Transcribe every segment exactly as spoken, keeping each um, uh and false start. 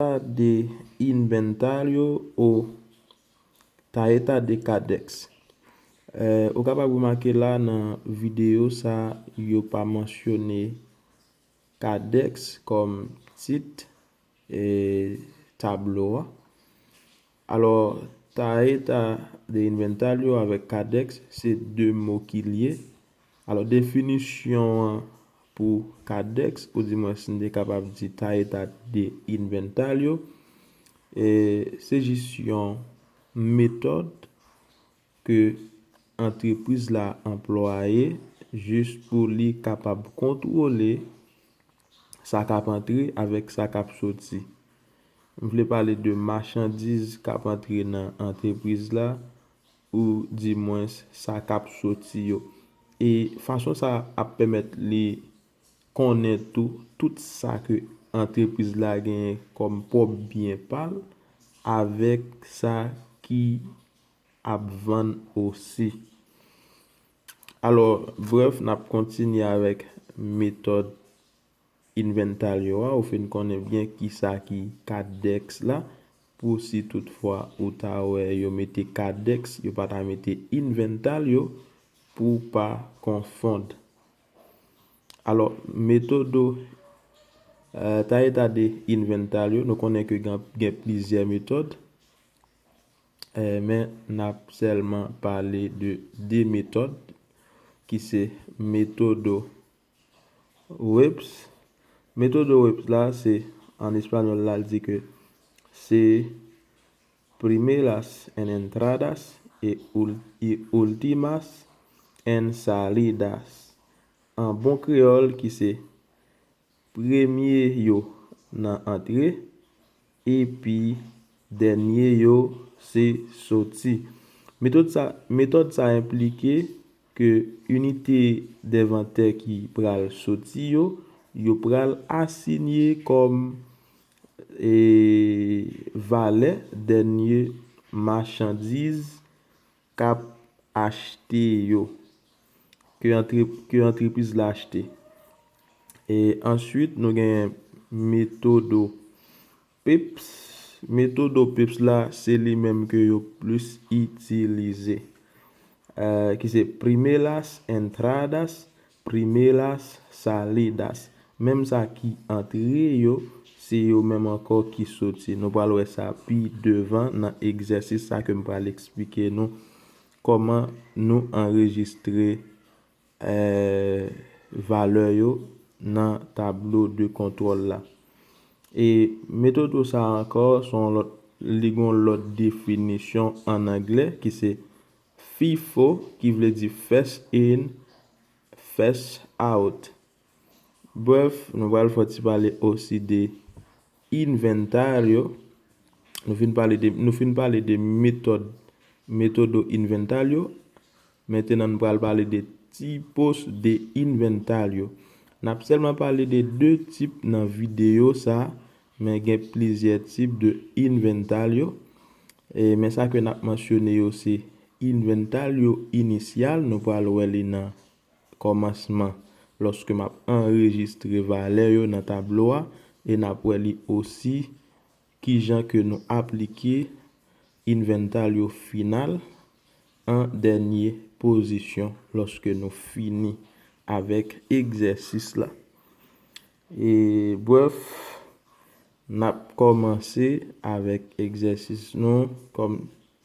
de inventario o tarjeta de Cadex. Eh, ou kapab remake la nan videyo sa, yo pa mansyone Cadex kòm tit e tablo a. Alò, tarjeta de inventario avèk Cadex se de mo ki lye. Alò, definisyon an pou Cadex, oudimwens n te kapab di tarjeta de inventario, e se jis yon metòd ke antrepriz la anplwaye jis pou li kapab kontwole sa k ap antre avèk sa k ap soti. M vle pale de machandiz k ap antre nan antrepriz la, oudimwens sa k ap soti yo. E fason sa ap pèmèt li konnen tou tout sa ke antrepriz la genyen kòm pwòp byen pa l, avèk sa ki ap vann osi. Alò, brèf, n ap kontinye avèk metòd inventario a. Ou fin konnen byen kisa ki Cadex la. Pou si toutfwa ou ta wè yo mete Cadex, yo pa ta mete inventario pou w pa konfonn. Alò, metodo eh, tarjeta de inventario, nou konnen ke gen, gen plizyè metòd, eh, men n ap sèlman pale de de metòd ki se metodo Whipps. Metodo Whipps la, se an espanyòl la, l di ke se primeras en entradas e, ul- e últimas en salidas. An bon kreyòl, ki se premye yo nan antre, epi dènye yo se soti. Metòd sa, metòd sa enplike ke inite de vantè ki pral soti yo, yo pral asinye kòm e, valè dènye machandiz k ap achte yo, ke antre- ke antrepriz la achte. E answit, nou gen metodo Whipps. Metodo Whipps la, se li menm ke yo plis itilize, eh, ki se primeras entradas, primeras salidas. Menm sa ki antre yo, se yo menm ankò ki soti. Nou pral wè sa pi devan nan egzèsis sa ke m pral eksplike nou kòman nou anrejistre eh, valè yo nan tablo de kontwòl la. E metodo sa ankò, se yon lòt, li gen yon lòt definisyon an anglè ki se FIFO, ki vle di first in, first out. Brèf, nou pral fè ti pale osi de inventario. Nou fin pale de, nou fin pale de metòd, metodo inventario. Mentenan, nou pral pale de tipos de inventario. N ap sèlman pale de de tip nan videyo sa, men gen plizyè tip de inventario. E, men sa ke n ap mansyone yo se inventario inicial, nou pral wè li nan kòmansman, lòske m ap anrejistre valè yo nan tablo a, e n ap wè li osi kijan ke nou aplike inventario final an dènye pozisyon lòske nou fini avèk egzèsis la. E brèf, n ap kòmanse avèk egzèsis nou. Kòm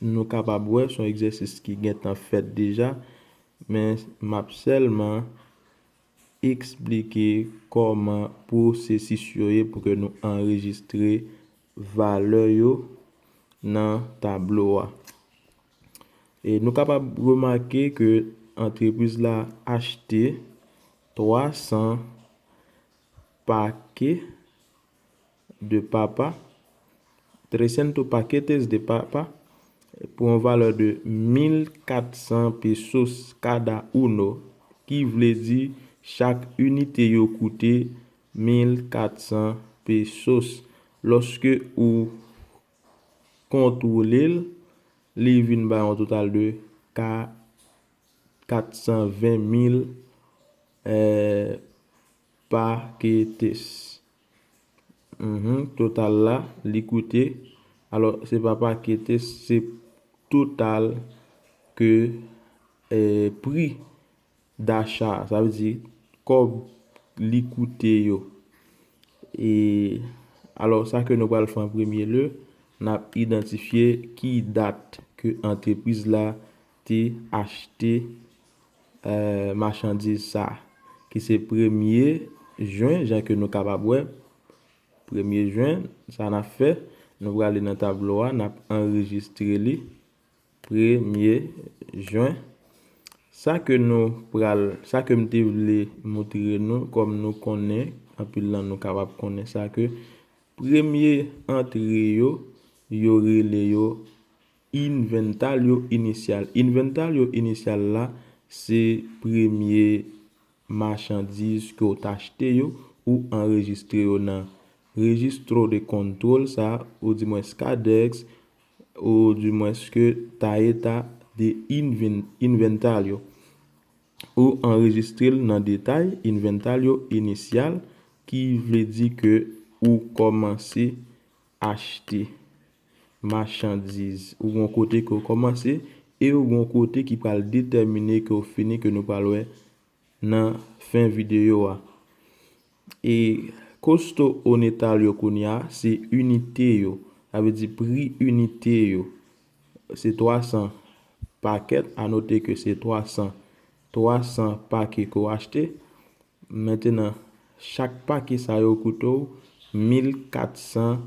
nou kapab wè, se yon egzèsis ki gentan fèt deja, men m ap sèlman eksplike kòman pwosesis yo ye pou ke nou anrejistre valè yo nan tablo a. E nou kapab remake ke antrepriz la achte twa san pake de papa, trescientos paquetes de papa, pou yon valè de mil kat san pesos cada uno, ki vle di chak inite yo koute mil kat san pesos. Lòske ou kontwole l, li vin bay yon total de ka- kat san ven mil, eh, paquetes. Mhm, total la, li koute. Alò, se pa pake, se total ke, eh, pri dacha, sa vle di kòb li koute yo. E, alò, sa ke nou pral fè an premye lye, n ap idantifye ki dat ke antrepriz la te achte, eh, machandiz sa, ki se premye jen, jan ke nou kapab wè, premye jen, sa n ap fè, nou prale nan tablo a, n ap anrejistre li, premye jen. Sa ke nou pral, sa ke m te vle montre nou, kòm nou konnen, anpil nan nou kapab konnen sa, ke premye antre yo, yo rele yo inventaryo inisyal. Inventaryo inisyal la, se premye machandiz ke w t achte yo, ou anrejistre yo nan Registro de Control sa, ou dimwens CADEX, ou dimwens ke Tarjeta de Inven-, Inventario. Ou anrejistre l nan detay inventaryo inisyal, ki vle di ke ou kòmanse achte machandiz. Ou gen yon kote ke w kòmanse e ou gen yon kote ki pral detèmine ke w fini, ke nou pral wè nan fen videyo a. E costo unitario kounye a, se inite yo. Sa vle di pri inite yo. Se twa san pakèt. A note ke se twa san, twa san pake ke w achte. Mentenan, chak pake sa yo koute w mil kat san,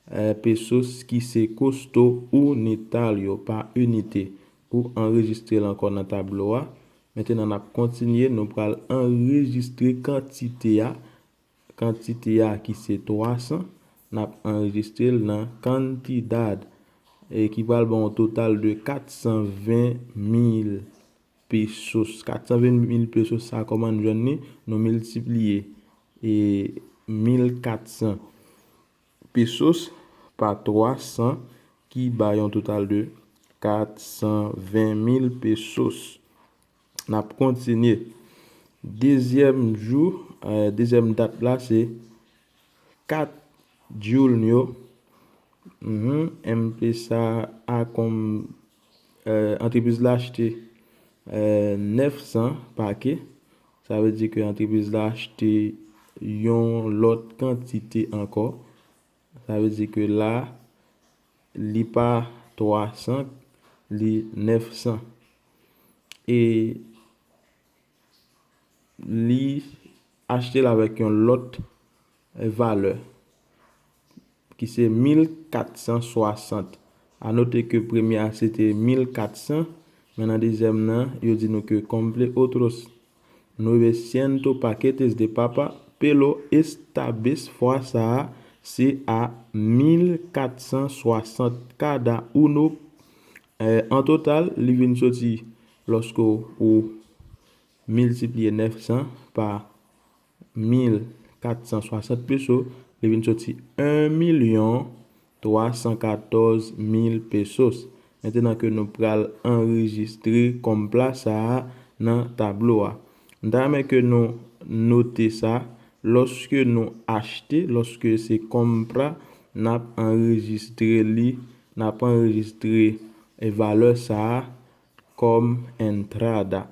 eh, pesos, ki se costo unitario pa inite. Ou anrejistre l ankò nan tablo a. Mentenan, n ap kontinye, nou pral anrejistre kantite a. Kantite a ki se twa san, n ap anrejistre l nan cantidad, e ki pral ba w yon total de kat san ven mil pesos. Kat san ven mil pesos sa, kòman n jwenn li? Nou miltipliye, e, mil kat san pesos pa twa san, ki ba yon total de kat san ven mil pesos. N ap kontinye. Dezyèm jou, eh, dezyèm dat la, se kat junyo. Mhm, M P S A a kòm, eh, antrepriz la achte, eh, nèf san pake. Sa vle di ke antrepriz la achte yon lòt kantite ankò. Sa vle di ke la, li pa twa san, li nèf san. E li achte l avèk yon lòt valè, ki se mil kat san swasant. A note ke premye a se te mil kat san, men nan dezyèm nan, yo di nou ke compre otros nueve cientos paquetes de papa, pero esta vez fwa sa a, se a mil kat san swasant cada uno. Eh, an total, li vin soti, lòske ou miltipliye nèf san pa mil kat san swasant peso, li vin soti en milyon twa san katòz mil pesos. Mentenan ke nou pral anrejistre compra sa a nan tablo a. M ta renmen ke nou note sa, lòske nou achte, lòske se compra, n ap anrejistre li, n ap anrejistre, eh, valè sa a kòm entrada.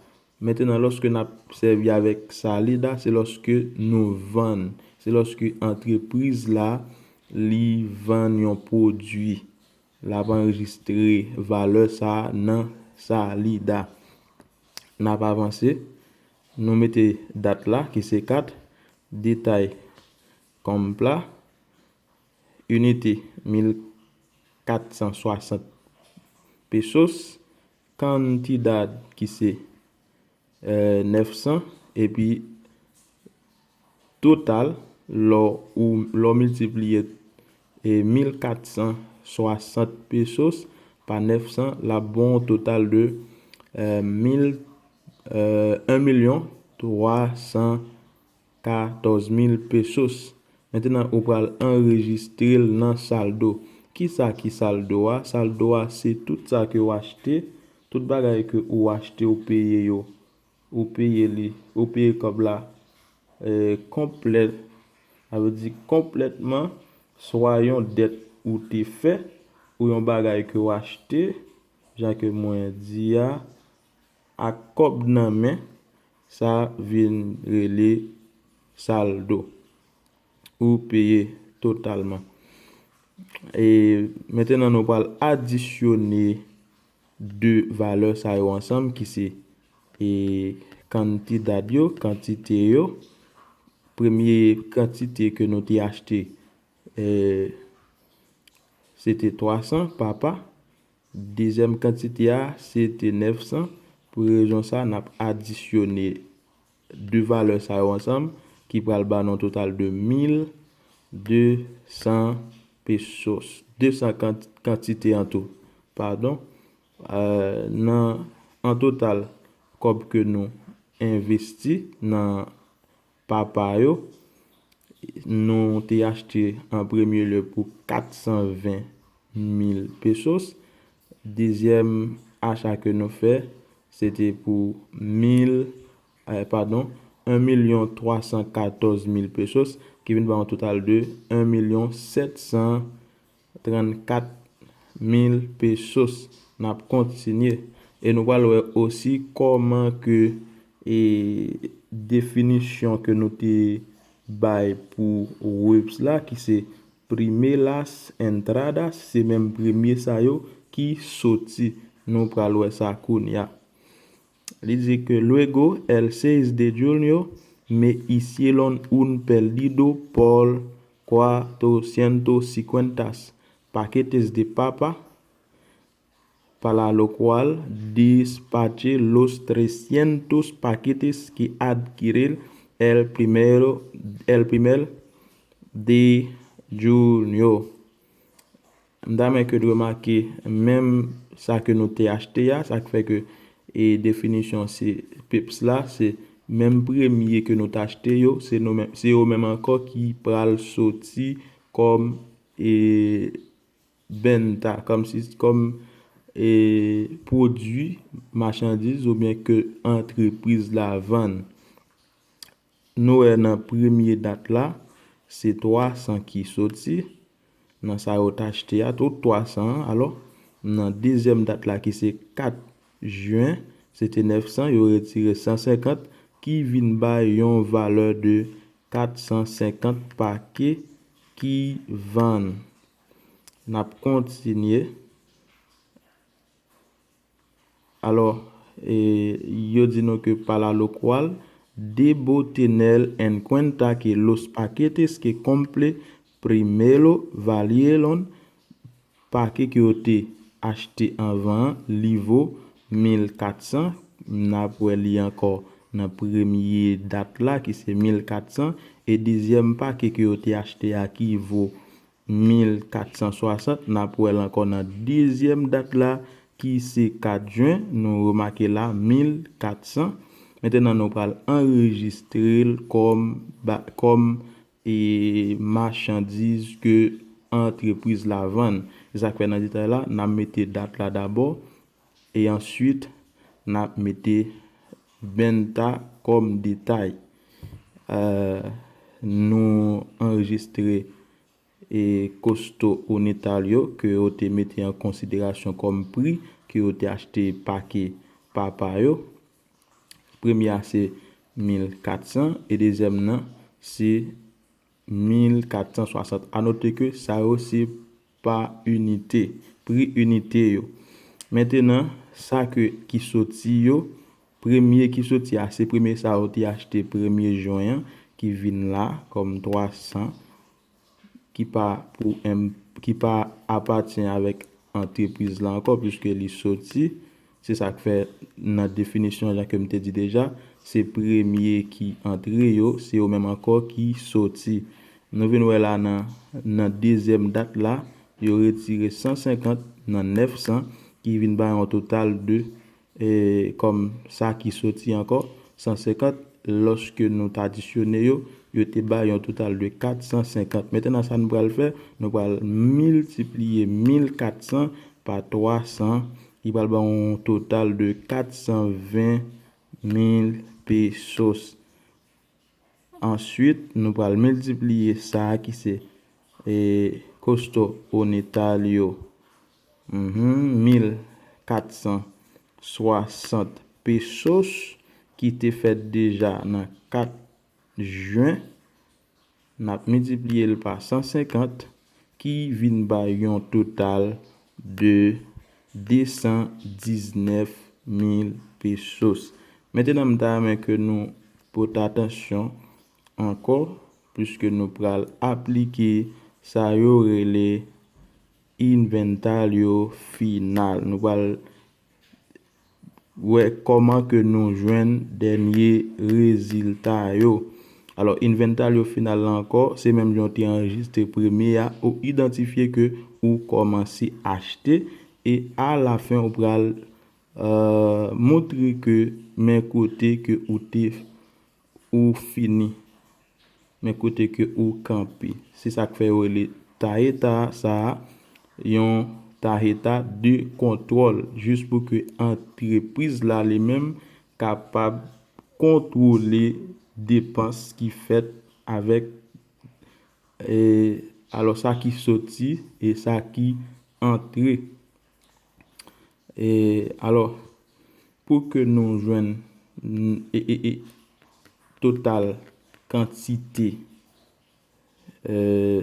Mentenan, lòske n ap sèvi avèk salida, se lòske nou vann. Se lòske antrepriz la, li vann yon pwodui. L ap anrejistre valè sa a nan salida. N ap avanse. Nou mete dat la, ki se kat. Detay compra. Inite mil kat san swasant pesos. Cantidad ki se, eh, nèf san. Epi total, lè w, lè w miltipliye, eh, mil kat san swasant pesos pa nèf san, l ap ba w yon total de, eh, mil, eh, en milyon twa san katòz mil pesos. Mentenan, ou pral anrejistre l nan saldo. Kisa ki saldo a? Saldo a, se tout sa ke w achte, tout bagay ke ou achte, ou peye yo. Ou peye li, ou peye kòb la, eh, konplèt, sa vle di konplètman, swa yon dèt ou te fè, ou yon bagay ke w achte, jan ke mwen di a, ak kòb nan men, sa vin rele saldo. Ou peye totalman. E mentnan nou pral adisyone de valè sa yo ansanm ki se e kantidad yo, kantite yo. Premye kantite ke nou te achte, e, se te twa san papa. Dezyèm kantite a, se te nèf san. Pou rezon sa, n ap adisyone de valè sa yo ansanm, ki pral ba nou yon total de mil de san pesos. De san kan-, kantite an tou. Padon. Euh, nan, an total, kòb ke nou envesti nan papa yo, nou te achte an premye lye pou kat san ven mil pesos. Dezyèm acha ke nou fè, se te pou mil, eh, padon, en milyon twa san katòz mil pesos, ki vin ba yon total de en milyon sèt san trannkat mil pesos. N ap kontinye. E nou pral wè osi kòman ke, e, definisyon ke nou te bay pou reps la, ki se primeras entradas, se menm premye sa yo ki soti. Nou pral wè sa kounye a. Li di ke luego el seis de junio me hicieron un pedido por cuatrocientos cincuenta paquetes de papa, para lo cual despaché los trescientos paquetes que adquirí el primero, el primer de junio. M ta renmen ke n remake menm sa ke nou te achte a, sa k fè ke, e, definisyon se peps la, se menm premye ke nou t achte yo, se nou menm, se yo menm ankò ki pral soti kòm, e, benta, kòm si, kòm, e, pwodui, machandiz oubyen ke antrepriz la vann. Nou wè nan premye dat la, se twa san ki soti nan sa yo t achte a, tout twa san an. Alò, nan dezyèm dat la ki se kat jen, se te nèf san, yo retire san senkant, ki vin bay yon valè de kat san senkant pake ki vann. N ap kontinye. Alò, e, yo di nou ke para lo cual debo tener en cuenta que los paquetes que compré primero valieron, pake ke yo te achte anvan an, li vo mil kat san. N ap wè li ankò nan premye dat la, ki se mil kat san, e dezyèm pake ke yo te achte a, ki vo mil kat san swasant, n ap wè l ankò nan dezyèm dat la, ki se kat jen, nou remake la, mil kat san. Mentnan, nou pral anrejistre l kòm, ba, kòm, e, machandiz ke antrepriz la vann. Se sa k fè nan detay la, n ap mete dat la dabò, e answit, n ap mete benta kòm detay. Euh, nou anrejistre e kosto unitaryo ke yo te mete an konsiderasyon kòm pri ke yo te achte pake papa yo. Premye a se mil kat san e dezyèm nan se mil kat san swasant. A note ke sa yo se pa inite, pri inite yo. Mentnan, sa ke, ki soti yo, premye ki soti a, se premye sa yo te achte premye jen an, ki vin la kòm twa san, ki pa pou en-, ki pa apatyen avèk antrepriz la ankò, piske li soti. Se sa k fè nan definisyon, jan ke m te di deja, se premye ki antre yo, se yo menm ankò ki soti. Nou vin wè la nan, nan dezyèm dat la, yo retire san senkant nan nèf san, ki vin bay yon total de, e, kòm sa ki soti ankò, san senkant, lòske nou t adisyone yo, yo te bay yon total de kat san senkant. Mentnan, sa nou pral fè, nou pral miltipliye mil kat san pa twa san, ki pral ba yon total de kat san ven mil pesos. Answit, nou pral miltipliye sa a ki se e, kosto o netal yo, mhm, mil kat san swasant pesos ki te fèt deja nan kat jen, n ap miltipliye l pa san senkant, ki vin bay yon total de de san diznèf mil pesos. Mentenan, m ta renmen ke nou pote atansyon ankò, piske nou pral aplike sa yo rele inventaryo final. Nou pral wè kòman ke nou jwenn dènye rezilta yo. Alò, inventaryo final la ankò, se menm jan w te anrejistre premye a, ou idantifye ke ou kòmanse achte, e alafen ou pral, euh, montre ke men kote ke ou te, ou fini, men kote ke ou kanpe. Se sa k fè yo rele tarjeta sa a yon tarjeta de kontwòl, jis pou ke antrepriz la li menm kapab kontwole depans ki fèt avèk, e, alò, sa ki soti e sa ki antre. E, alò, pou ke nou jwenn, e, e, e, total kantite, e,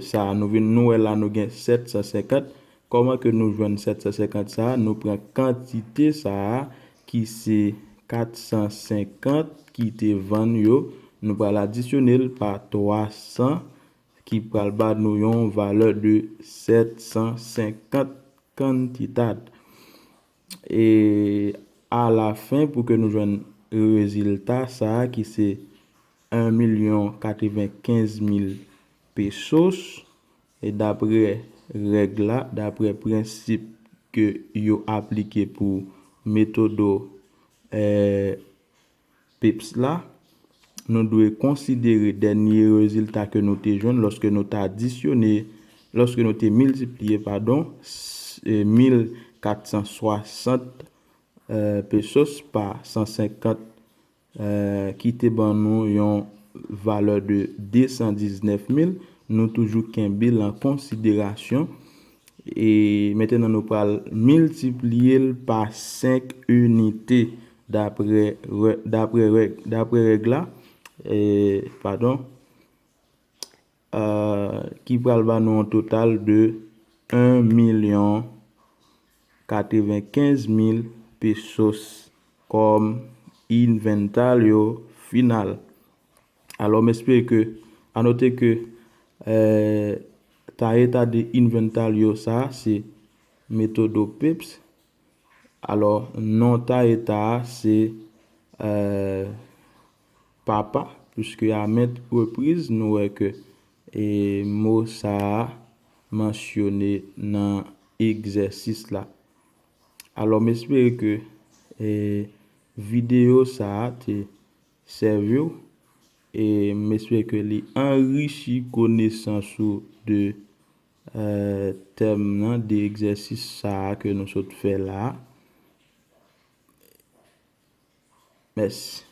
sa a, nou vin, nou wè la, nou gen sèt san senkant. Kòman ke nou jwenn sèt san senkant sa a? Nou pran kantite sa a, ki se kat san senkant ki te vann yo, nou pral adisyone l pa twa san, ki pral ba nou yon valè de sèt san senkant kantitat. E alafen, pou ke nou jwenn rezilta sa a, ki se en milyon katrevenkenz mil pesos, e dapre règ la, dapre prensip ke yo aplike pou metodo, e, peps la, nou dwe konsidere dènye rezilta ke nou te jwenn lòske nou te adisyone, lòske nou te miltipliye, padon, s-, e, mil kat san swasant, e, pesos pa san senkant, e, ki te ban nou yon valè de de san diznèf mil. Nou toujou kenbe l an konsiderasyon. E mentenan, nou pral miltipliye l pa senk inite dapre rè-, dapre règ, dapre règ la, e, padon, e, ki pral ba nou yon total de en milyon katrevenkenz mil pesos kòm inventaryo final. Alò, m espere ke, a note ke, e, tarjeta de inventaryo sa a se metodo peps. Alò, non tarjeta a se, e, papa, piske a ment repriz nou wè ke, e, mo sa a mansyone nan egzèsis la. Alò, m espere ke, e, videyo sa a te sèvi w, e m espere ke li anrichi konesans ou de, e, tèm nan, de egzèsis sa a ke nou sot fè la a. Mèsi.